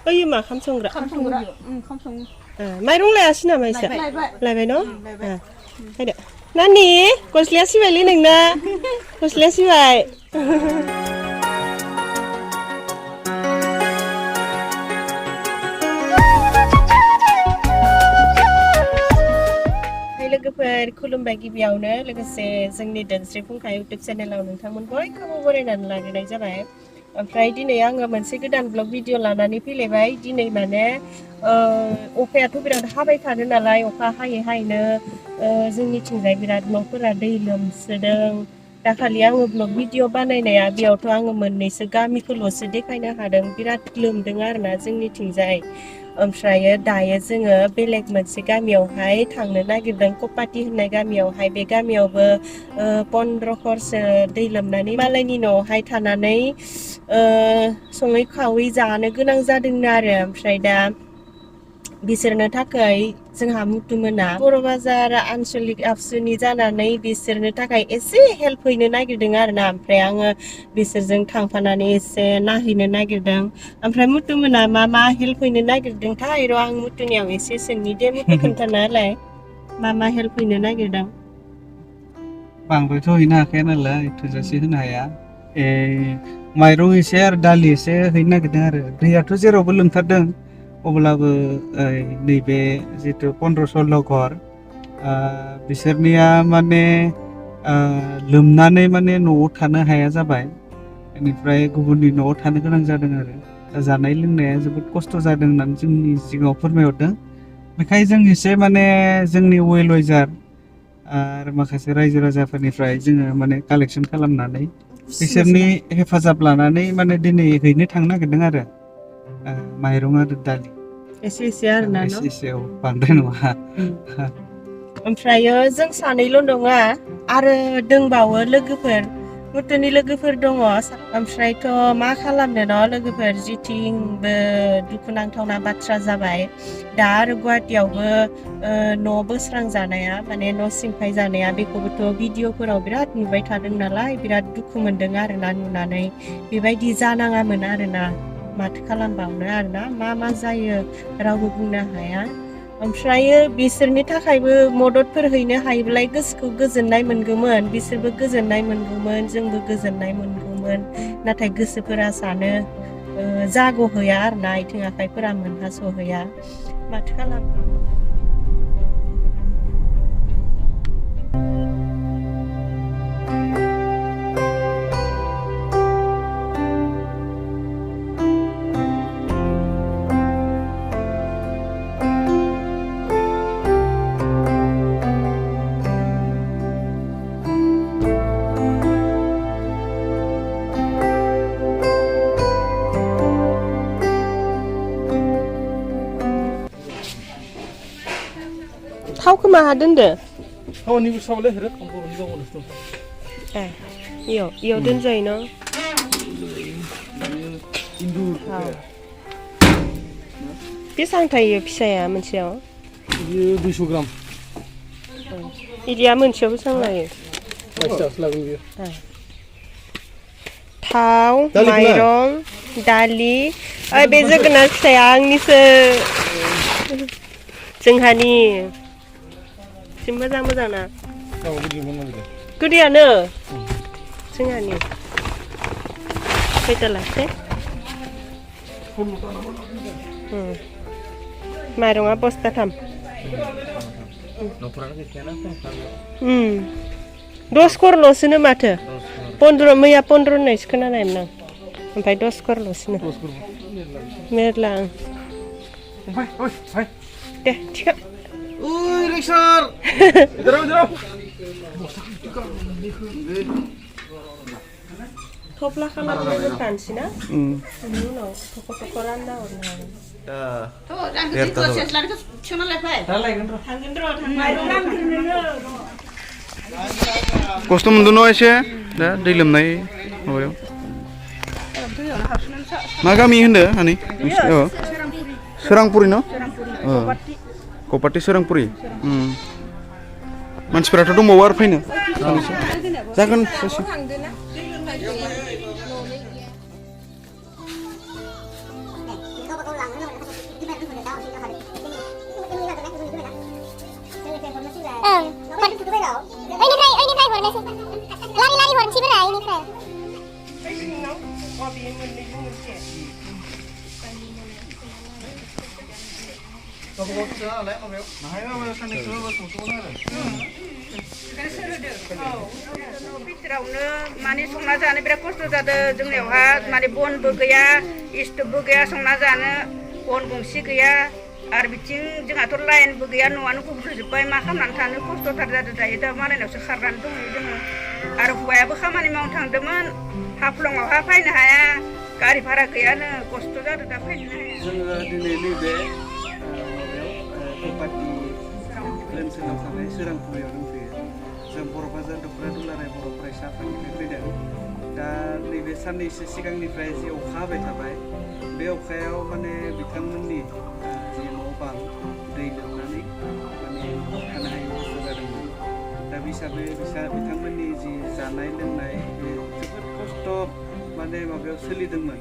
ओइ मा खाम संग्रा माइरं लायासै नामा एसे लायबाय न' फैदो नानि गस्लाया सिबायलै नोंना गस्लाया सिबाय लोगोफोर खुलुमबाय गिबियावनो लोगोसे जोंनि दोनस्रि फुंखा इउटिउब चेनेलाव नोंथांमोन बयखौबो बरायनानै लाग्रोनाय जाबाय ओमफ्राय दिनै आङो मोनसे गोदान ब्लग भिडिअ लानानै फैलायबाय दिनै माने अखायाथ' बिराद हाबाय थादों नालाय अखा हायैनो जोंनिथिंजाय बिराद न'फोरा दै लोमसोदों दाखालि आङो ब्लग भिडिअ बानायनाया बेयावथ' आङो मोननैसो गामिखौल'सो देखायनो हादों बिराद लोमदों आरोना जोंनिथिंजाय ओमफ्रायो दायो जोङो बेलेग मोनसे गामियावहाय थांनो नागिरदों कपाटि होननाय गामियावहाय बे गामियावबो 15 घरसो दै लोमनानै मालायनि न'आवहाय थानानै सङै खावै जानो गोनां जादोंनो आरो ओमफ्राय दा बिसोरनो थाखाय जोंहा मुथुमोना बर' बाजार आनसलिक आबसुनि जानानै बिसोरनो थाखाय एसे हेल्प हैनो नागिरदों आरोना ओमफ्राय आङो बिसोरजों थांफानानै एसे नायहैनो नागिरदों ओमफ्राय मुथुमोना मा हेल्प हैनो नागिरदोंथाय र' आं मुथुनियाव एसे सोंनि दे मुथु खोन्थाना होलाय मा हेल्प हैनो नागिरदों बांद्रायथ' हैनो हाखाया नालाय थोजासे होनो हाया माइरं एसे आरो दालि एसे हैनो नागिरदों आरो दैयाथ' जेरावबो लोमथारदों अब्लाबो नैबे जितु 15-16 घर बिसोरनिया माने लोमनानै माने न'आव थानो हाया जाबाय बेनिफ्राय गुबुननि न'आव थानो गोनां जादों आरो जानाय लोंनाया जोबोद खस्थ' जादों होननानै जोंनि सिगाङाव फोरमायहरदों बेखाय जों एसे माने जोंनि वेलवाइजार आरो माखासे रायजो राजाफोरनिफ्राय जोङो माने कालेक्सन खालामनानै बिसोरनि हेफाजाब लानानै माने दिनै हैनो थांनो नागिरदों आरो माइरं आरो दालि एसे आरोना न' एसे बांद्राय नङा ओमफ्रायो जों सानैल' नङा आरो दंबावो लोगोफोर मुथुनि लोगोफोर दङ ओमफ्रायथ' मा खालामनो न' लोगोफोर जिथिंबो दुखुनांथावना बाथ्रा जाबाय दा आरो गुवाहाटियावबो न' बोस्रांजानाया माने न' सिंफाय जानाया बेखौबोथ' भिडिअफोराव बिराद नुबाय थादों नालाय बिराद दुखु मोनदों आरोना नुनानै बेबायदि जानाङामोन आरोना माथो खालामबावनो आरोना मा जायो रावबो बुंनो हाया ओमफ्रायो बिसोरनि थाखायबो मददफोर हैनो हायोब्ला गोसोखौ गोजोननाय मोनगौमोन बिसोरबो गोजोननाय मोनगौमोन जोंबो गोजोननाय मोनगौमोन नाथाय गोसोफोरा सानो जाग'हैया आरोना आथिं आखाइफोरा मोनहास'हैया माथो खालामनो थावखौ माहा दोनदो थावनिबो सावले हेरे बर'नि गावनो इयाव दोनजायो न' बेसेबां थायो फिसाया मोनसेयाव 200 ग्राम इदिया मोनसेयाव बेसेबां लायो थाव माइरं दालि बे जोगोनार फिथाइया आंनिसो जोंहानि मोजां ना गोदैयानो जोंहानि खैथालासै माइरङा बस्थाथाम 10 करल'सोनो माथो 15 मैया 15 होननायसो खोनानायमोन आं ओमफ्राय 10 करल'सोनो मेरला दे थिखा ओइ रिक्सार इधराव थफ्ला खालामनानै दोनखानोसै ना बेनि उनाव थख' रानना हरनो हागोन खस्थ' मोनदों न' एसे दा दै लोमनाय माबायाव मा गामि होनदो हानि सोरांपुरि न' कपाटि सोरांपुरि मानसिफोराथ' दंबावो आरो फैनो जागोन बेयो मोननैजों मोनसे बिथोरावनो माने संना जानो बिराद खस्थ' जादों जोंनियावहा माने बनबो गैया स्टोभबो गैया संना जानो बन गंसे गैया आरो बिथिं जोंहाथ' लाइनबो गैया न'आनो गुब्रुजोब्बाय मा खालामनानै थानो खस्थ'थार जादों दायो दा मालायनावसो खारनानै दङ जोङो आरो हौवायाबो खामानि मावनो थांदोंमोन हाफ्लङावहा फैनो हाया गारि भारा गैयानो खस्थ' जादों दा फैनो हाया जोङो दिनै नैबे गुवाहाटि ओनसोलाव थानाय सोरांपुरियाव दंफैयो जों बर' बाजार दख'रा दुलाराय बर' फरायसा आफादनिफ्राय फैदों दा नैबे साननैसो सिगांनिफ्राय जि अखा हाबाय थाबाय बे अखायाव माने बिथांमोननि जि न' बां दै लोमनानै माने थानो हायै खस्थ' जादोंमोन दा बे हिसाबै बिथांमोननि जि जानाय लोंनाय बे जोबोद खस्थ' माने माबायाव सोलिदोंमोन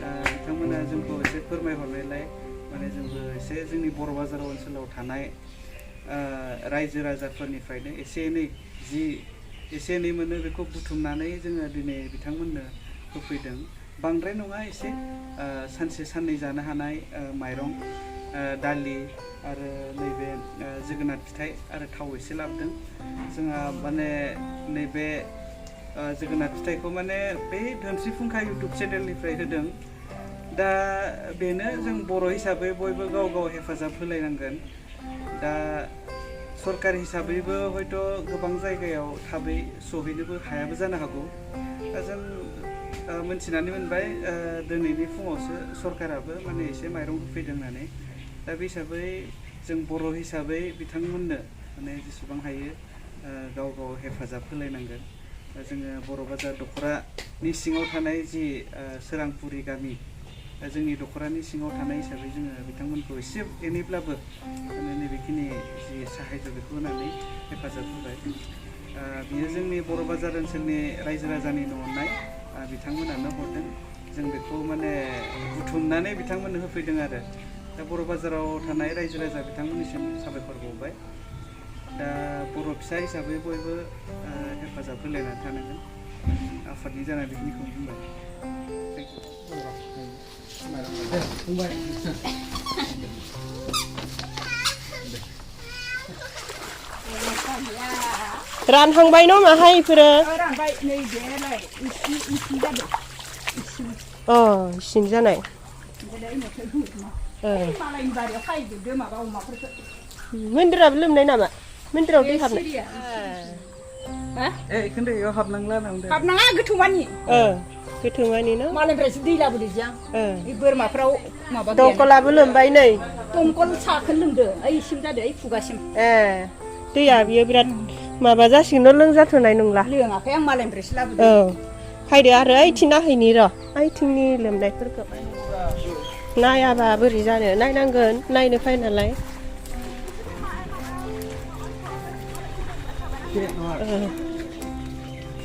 दा बिथांमोना जोंखौ एसे फोरमायहरनायलाय माने जोंबो एसे जोंनि बर' बाजार ओनसोलाव थानाय रायजो राजाफोरनिफ्रायनो एसे एनै मोनो बेखौ बुथुमनानै जोङो दिनै बिथांमोननो होफैदों बांद्राय नङा एसे सानसे साननै जानो हानाय माइरं दालि आरो नैबे जोगोनार फिथाइ आरो थाव एसे लाबोदों जोंहा माने नैबे जोगोनार फिथाइखौ माने बे धोनस्रि फुंखा इउटुब चेनेलनिफ्राय होदों दा बेनो जों बर' हिसाबै बयबो गाव गाव हेफाजाब होलायनांगोन दा सरकार हिसाबैबो हयथ' गोबां जायगायाव थाबै सहैनोबो हायाबो जानो हागौ दा जों मोनथिनानै मोनबाय दिनैनि फुङावसो सरकाराबो माने एसे माइरं होफैदों होननानै दा बे हिसाबै जों बर' हिसाबै बिथांमोननो माने जेसेबां हायो गाव गाव हेफाजाब होलायनांगोन जोङो बर' बाजार दख'रानि सिङाव थानाय जि सोरांपुरि गामि जोंनि दख'रानि सिङाव थानाय हिसाबै जोङो बिथांमोनखौ एसे एनैब्लाबो माने नैबेखिनि जि साहायज' बेखौ होनानै हेफाजाब होबाय बियो जोंनि बर' बाजार ओनसोलनि रायजो राजानि अननाय बिथांमोनानो हरदों जों बेखौ माने बुथुमनानै बिथांमोननो होफैदों आरो दा बर' बाजाराव थानाय रायजो राजा बिथांमोननिसिम साबायखर बावबाय दा बर' फिसा हिसाबै बयबो हेफाजाब होलायनानै थानांगोन आफादनि जानाय बेखिनिखौ बुंबाय रानहांबाय न' माहाय इफोरो रानबाय नै बेलाय इसिं जादों इसिं जानाय मालायनि बारियाव खायजोबदो माबा अमाफोरखौ मन्दिराबो लोमनाय नामा मन्दिराव दै हाबनाय इखोन्थ' इयाव हाबनांला होनना हाबनाङा गोथौमानि गोथौमानि न' मालायनिफ्रायसो दै लाबोदो जों बोरमाफ्राव माबा दंखलाबो लोमबाय नै दंखल साखोन लोंदो ओइसिम जादो ओइ खुगासिम दैया बियो बिराद माबा जासिगोन लोंजाथ'नाय नंला लोङाखै आं मालायनिफ्रायसो लाबोदो फैदो आरो ओइथिं नायहैनि र' ओइथिंनि लोमनायफोरखौ नायाबा बोरै जानो नायनांगोन नायनो फै नालाय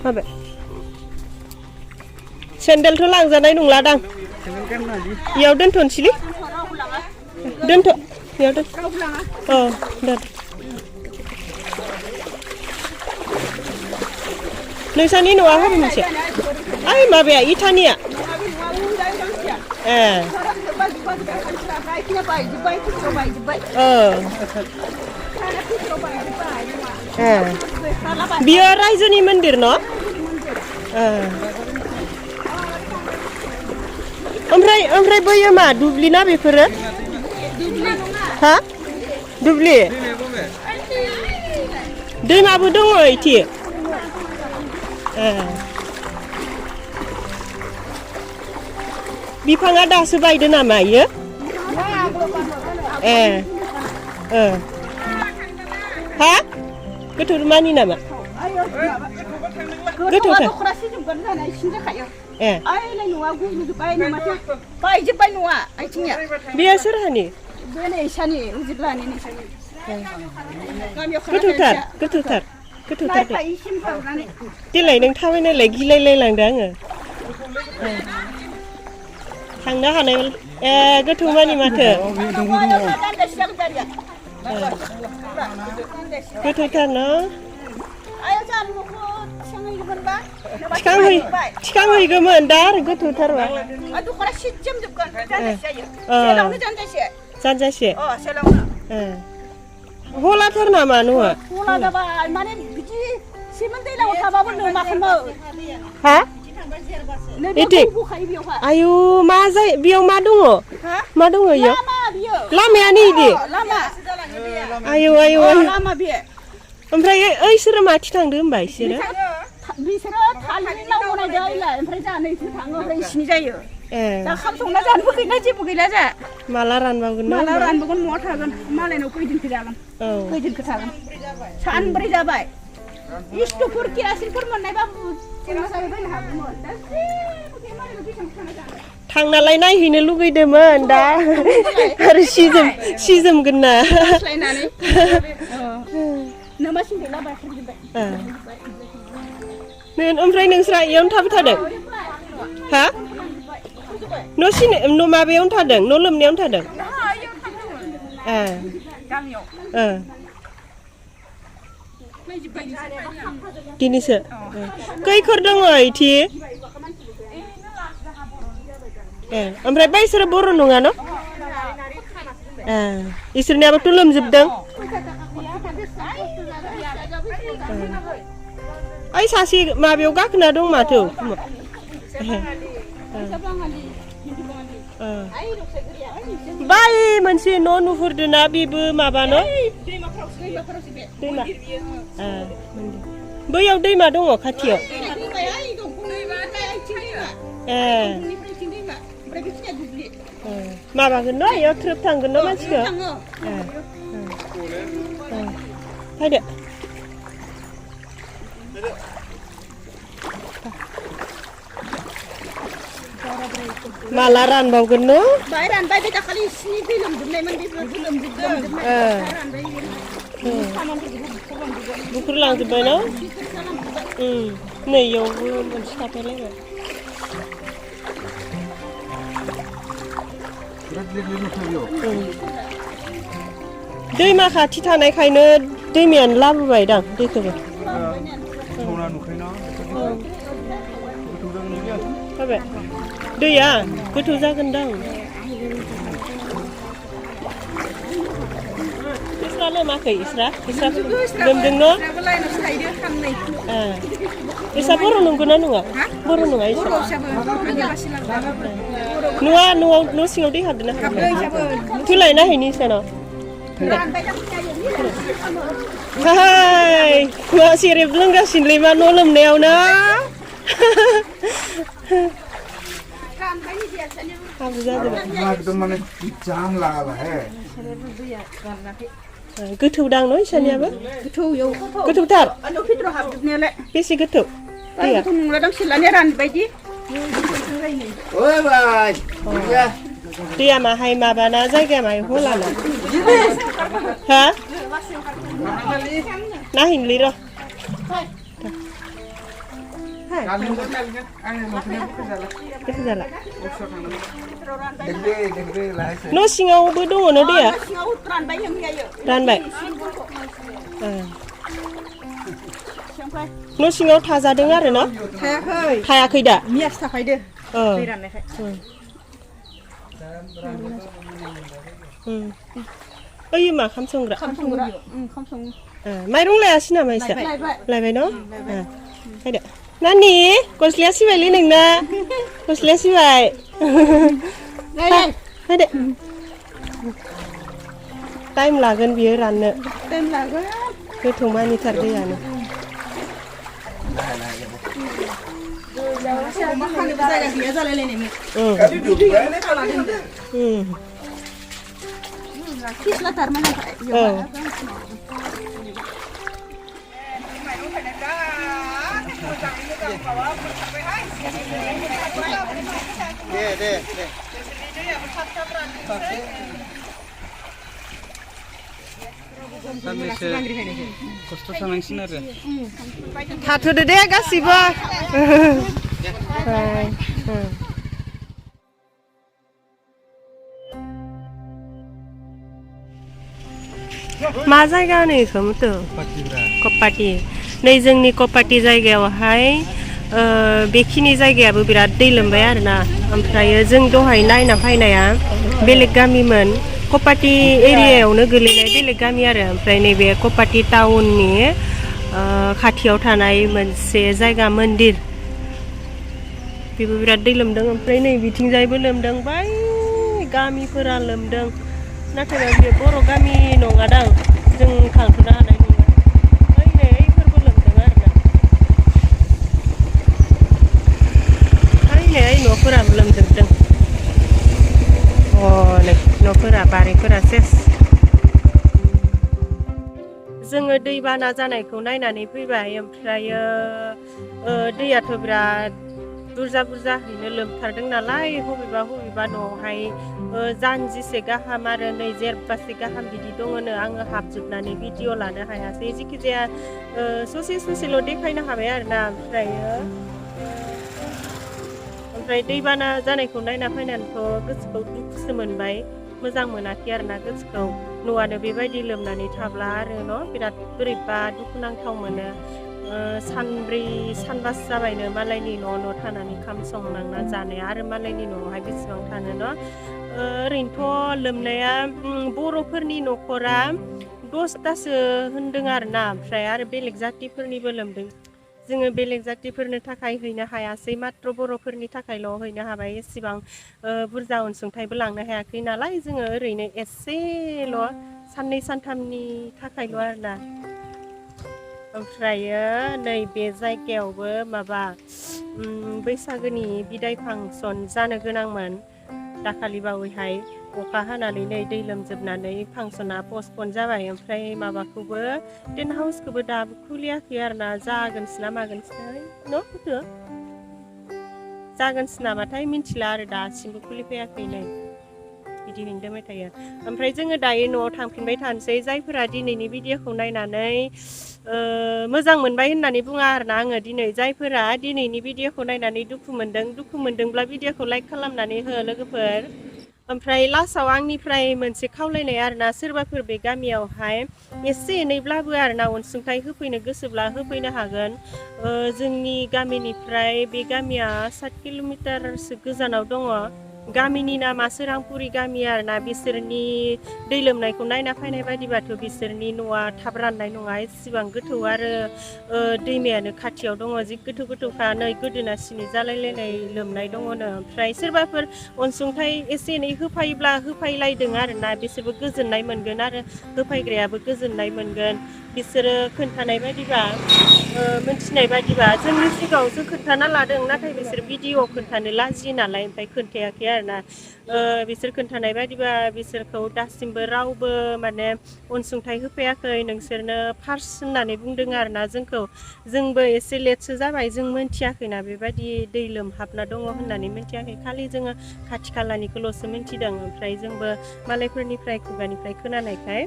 माबे सेन्देलथ' लांजानाय नंलादां इयाव दोनथ'नोसैलै दोनथ' इयाव दोन दोन नोंसानि न'आ हबे मोनसे ओइ माबाया इटानिया बियो रायजोनि मन्दिर न' ओमफ्राय बैयो मा दुब्लि ना बेफोरो हा दुब्लि दैमाबो दङ इथि बिफाङा दासो बायदो नामा इयो हा गोथौ मानि नामा गोथौथार बेयो सोरहानि गोथौथार देलाय नों थाबायनायलाय गिलायलायलांदों आङो थांनो हानाय गोथौ मानि माथो गोथौथार न मोनबा थिखांहैगौमोन दा आरो गोथौथारबा दख'ना सिजोम जोबगोन जानजासे जायो सेलावनो जानजासे जानजासे सेलावनो हलाथार नामा न'आ हला जाबाय माने बिदि सिमोन दैलाव थाबाबो लोमाखैमोन हा इदि बुखायो बेयावहा आयु मा जायो बेयाव मा दङ मा दङ इयाव लामा बियो लामायानो इदि लामा आयु लामा बियो ओमफ्राय ओइसोरो माथि थांदो होमबा इसोरो बिसोरो थालिरनि लाव बनायदो इलाय ओमफ्राय जा नैथिं थाङो ओमफ्राय इसिनि जायो दा खाम संना जानोबो गैला जेबो गैला जा माला रानबावगोन ना माला रानबावगोन महा थागोन मालायनाव खैदिनखो जागोन खैदिनखो थागोन सानब्रै जाबाय इस्टुफोर केरासिनफोर मोननायबा संना जाहैबायनो हागौमोन दा थांनालाय नायहैनो लुगैदोंमोन दा आरो सिजोमगोन ना लायनानै नोमासिम गैला बायखांजोब्बाय ओमफ्राय नोंस्रा इयावनो थाबाय थादों हा न' माबायावनो थादों न' लोमनायावनो थादों दिनैसो खैखर दङ इथि ओमफ्राय बैसोरो बर' नङा न' इसोरनियाबोथ' लोमजोबदों ओइ सासे माबायाव गाखोना दं माथो बाय मोनसे न' नुहुरदोंना बेबो माबा न' दैमा बैयाव दैमा दङ खाथियाव माबागोन न' इयाव ट्रिप थांगोन न' मानसिखौ फैदो माला रानबावगोन न' बाय रानबाय बे दाखालि इसिनि दै लोमजोबनायमोन बेफोर लोमजोबदों बुख्रुलांजोब्बाय न' नै इयावबो मोनसे थाफैलायबाय दैमा खाथि थानायखायनो दैमायानो लाबोबाय दां दैखौबो जाबाय दैया गोथौ जागोनदां इसरा लोमाखै इसरा लोमदों न' इसा बर' नंगौना नङा बर' नङा इसा न'आ न'आव न' सिङाव दै हाबदों ना थुलाय नायहैनि इसानाव हाय मा सेरेब लोंगासिनोलै मा न' लोमनायावनो हाब्रु जादों गोथौदां न' इसानियाबो गोथौथार बेसे गोथौ दैया दैया माहाय माबाना जायगाया माहाय हलाना हा नायहैनोलै र' न' सिङावबो दङ न' दैया रानबाय न' सिङाव थाजादों आरो न' थायाखै दा मियासो थाफायदो दै राननायखाय ओइ मा खाम संग्रा माइरं लायासै नामा इसा लायबाय न' फैदो नानि गस्लाया सिबायलै नोंना गस्लाया सिबाय फैदो टाइम लागोन बियो राननो गोथौ मानिथार दैयानो खस्थ' थानांसिगोन आरो थाथ'दो दे गासिबो मा जायगा होनो इखो मथ' कपाटि नै जोंनि कपाटि जायगायावहाय बेखिनि जायगायाबो बिराद दै लोमबाय आरोना ओमफ्रायो जों दहाय नायना फैनाया बेलेग गामिमोन कपाटि एरियायावनो गोलैनाय बेलेग गामि आरो ओमफ्राय नैबे कपाटि टाउननि खाथियाव थानाय मोनसे जायगा मन्दिर बेबो बिराद दै लोमदों ओमफ्राय नै बिथिंजायबो लोमदों बै गामिफोरा लोमदों नाथाय बे बर' गामि नङादां जों थांथ'नो हानाय नङा ओइ नै ओइफोरबो लोमदों आरोना ओइ नै न'फोराबो लोमजोबदों नै न'फोरा बारिफोरा सेस जोङो दैबाना जानायखौ नायनानै फैबाय ओमफ्रायो दैयाथ' बिराद बुरजाहैनो लोमथारदों नालाय हबेबा न'आवहाय जानजिसे गाहाम आरो नै जेरबासे गाहाम बिदि दङनो आङो हाबजोबनानै भिडिअ लानो हायासै जिखिजाया ससेल' देखायनो हाबाय आरोना ओमफ्राय दैबाना जानायखौ नायना फैनानैथ' गोसोखौ दुखुसो मोनबाय मोजां मोनाखै आरोना गोसोखौ न'आनो बेबायदि लोमनानै थाब्ला आरो न' बिराद बोरैबा दुखुनांथाव मोनो सानब्रै सानबासो जाबायनो मालायनि न' थानानै ओंखाम संनांना जानाया आरो मालायनि न'आवहाय बेसेबां थानो न' ओरैनोथ' लोमनाया बर'फोरनि न'खरा 10तासो होनदों आरोना ओमफ्राय आरो बेलेग जातिफोरनिबो लोमदों जोङो बेलेग जातिफोरनो थाखाय हैनो हायासै मात्र बर'फोरनि थाखायल' हैनो हाबाय एसेबां बुरजा अनसुंथाइबो लांनो हायाखै नालाय जोङो ओरैनो एसेल' साननै सानथामनि थाखायल' आरोना ओमफ्रायो नै बे जायगायावबो माबा बैसागोनि बिदाय फांसन जानो गोनांमोन दाखालि बावैहाय अखा हानानै नै दै लोमजोबनानै फांसना पस्टपन जाबाय ओमफ्राय माबाखौबो टेन्ट हाउसखौबो दाबो खुलियाखै आरोना जागोनसो ना मागोनसोथाय न' जागोनसो नामाथाय मिथिला आरो दासिमबो खुलिफैयाखै नै बिदि होनदोंबाय थायो ओमफ्राय जोङो दायो न'आव थांफिनबाय थानोसै जायफोरा दिनैनि भिडिअखौ नायनानै मोजां मोनबाय होननानै बुङा आरोना आङो दिनै जायफोरा दिनैनि भिडिअखौ नायनानै दुखु मोनदोंब्ला भिडिअखौ लाइक खालामनानै हो लोगोफोर ओमफ्राय लास्टआव आंनिफ्राय मोनसे खावलायनाय आरोना सोरबाफोर बे गामियावहाय एसे एनैब्लाबो आरोना अनसुंथाइ होफैनो गोसोब्ला होफैनो हागोन जोंनि गामिनिफ्राय बे गामिया 7 किल'मिटारसो गोजानाव दङ गामिनि नामा सोरांपुरि गामि आरोना बिसोरनि दै लोमनायखौ नायना फैनाय बायदिबाथ' बिसोरनि न'आ थाब राननाय नङा एसेबां गोथौ आरो दैमायानो खाथियाव दङ जि गोथौखा नै गोदोना सिनि जालायलायनाय लोमनाय दङनो ओमफ्राय सोरबाफोर अनसुंथाइ एसे एनै होफायोब्ला होफायलायदों आरोना बिसोरबो गोजोननाय मोनगोन आरो होफायग्रायाबो गोजोननाय मोनगोन बिसोरो खोन्थानाय बायदिबा मिथिनाय बायदिबा जोंनि सिगाङावसो खोन्थाना लादों नाथाय बिसोर भिडिअ खोन्थानो लाजियो नालाय ओमफ्राय खोन्थायाखै आरोना बिसोर खोन्थानाय बायदिबा बिसोरखौ दासिमबो रावबो माने अनसुंथाइ होफैयाखै नोंसोरनो फार्स्ट होननानै बुंदों आरोना जोंबो एसे लेटसो जाबाय जों मोनथियाखैना बेबायदि दै लोमहाबना दङ होननानै मिथियाखै खालि जोङो खाथि खालानिखौल'सो मिथिदों ओमफ्राय जोंबो मालायफोरनिफ्राय खुगानिफ्राय खोनानायखाय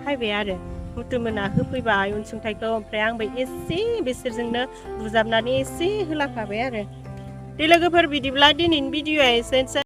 फैबाय आरो मुथुमोना होफैबाय अनसुंथाइखौ ओमफ्राय आंबो एसे बिसोरजोंनो बुजाबनानै एसे होलाखाबाय आरो दे लोगोफोर बिदिब्ला दिनैनि भिडिअ'आ एसेनोसै